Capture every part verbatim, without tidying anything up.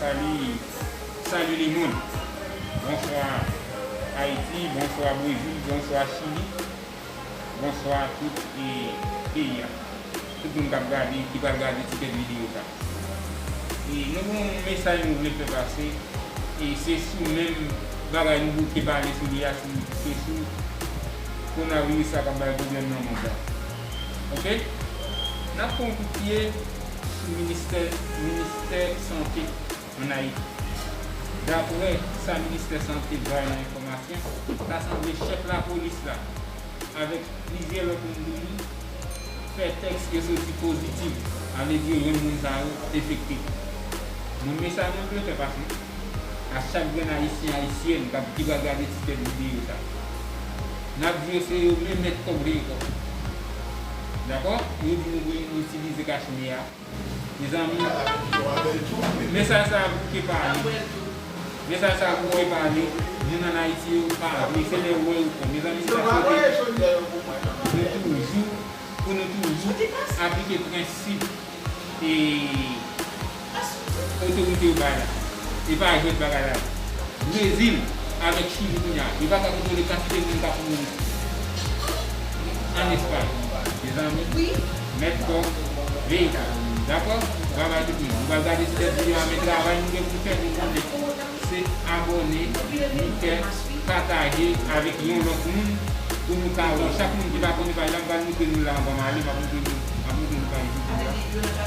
Salut, salut le monde. Bonswa Ayiti, bonswa Brezil, bonswa Chili, bonswa tout e, peyi a. Tout moun k ap gade, ki pral gade ti tèt videyo sa. E nou gen yon mesaj nou vle fè pase. E se sou menm bagay nou bouke pale sou li a, se sou kowonaviris la k ap bay pwoblèm nan mond la. Oke? N ap pran yon kout pye sou ministè, ministè sante ann Ayiti. Daprè sa ministè sante bay nan enfòmasyon, ta sanble chèf lapolis la avèk plizyè lòt moun li fè tès yo soti pozitif, sa vle di yo jwenn moun sa yo enfekte. Mwen, mesaj mwen vle fè pase a chak grenn Ayisyen, Ayisyèn k ap, ki pral gade ti tèt videyo sa. N ap di yo se yo menm mèt kòb veye kòb. Dakò? Yo di nou pou yo itilize kachne a. Mezanmi, mesaj sa a bouke pale. Mesaj sa a bouke pale. Moun ann Ayiti yo pa vle, se lè yo wè yo kwè. Mezanmi, m ta swete nou toujou, pou nou toujou aplike prensip e otorite yo bay la. E pa jwèt bagay la. Brezil avèk Chili kounye a, yo pa ka kontwole kantite moun k ap mouri ann Espay. Mezanmi, mèt kò, veye kò. Dakò? Travay tout moun. Nou pral gade ti tèt videyo a, men travay nou gen pou fè, nou konnen se abòne, like, pataje avèk yon lòt moun pou nou ka wè. Chak moun ki pa konnen paj la, m pral montre nou la anvan m ale, m ap montre nou, m ap montre nou paj YouTube la.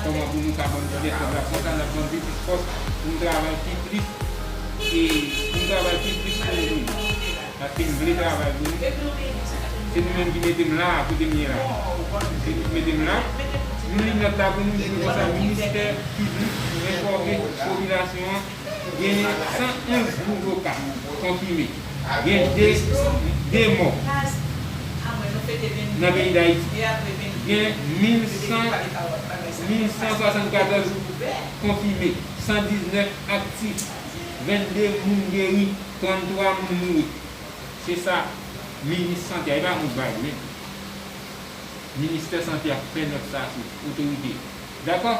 Kòman pou nou ka ban m ti lèsòb la, konsa n ap ban m pi plis fòs pou m travay pi plis, e pou m travay pi plis pou nou menm. Paske m vle travay pou nou. Se nou menm ki mete m la a, kote m ye la. Se nou ki mete m la. Nou li nòt la pou nou di nou konsa, ministè piblik enfòme popilasyon an. Gen san onz nouvo ka konfime. Gen de, de mò nan peyi Dayiti. Gen mil san, mil san swasannkatòz konfime, san diznèf aktif, vennde moun geri, tranntwa moun mouri. Se sa minis sante a, e pa mwen k bay li menm. Ministè sante a fè nòt sa sou otorite. Dakò?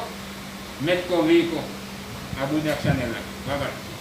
Mèt kò veye kò. Abòne ak chanèl la. Babay.